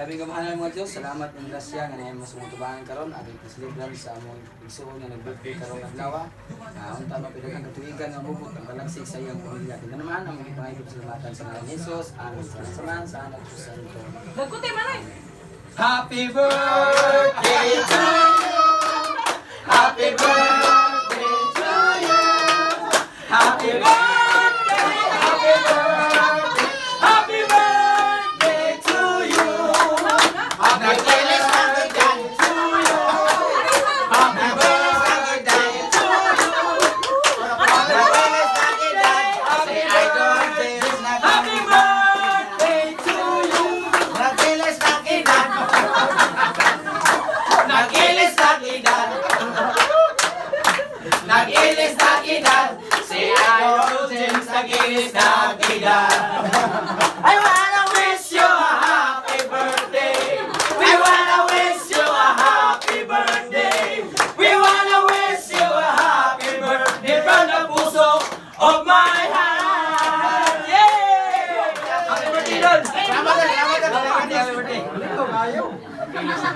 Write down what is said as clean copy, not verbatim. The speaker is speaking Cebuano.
Labing kamahalan mga Diyos, salamat ng grasya nga naay mas tubangan karon atong pasilibran sa among igsuon nga nag-birthday karong adlaw. Unta mapidaghang katuigan nga mubot ang kalagsik sa iyang pamilya. Kinanaman ang mga pangayod salamatan sa ngalan ni Jesus, amen. Sa Samahan sa Anak sa Santo. Nagkutay man ay. Happy birthday to you. Happy birthday to you. Happy birthday, happy birthday, happy birthday to you. Happy birthday to you. Happy birthday to you. Happy birthday, happy birthday to you. Nagilis ng edad. Nagilis ng edad. Nagilis ng edad. Si Idol James, nagilis ng edad. I wanna wish you a happy birthday. We wanna wish you a happy birthday. We wanna wish you a happy birthday from the puso of my heart. Yeah! Happy birthday, Don! Salamat, salamat, salamat. Happy birthday. Salamat.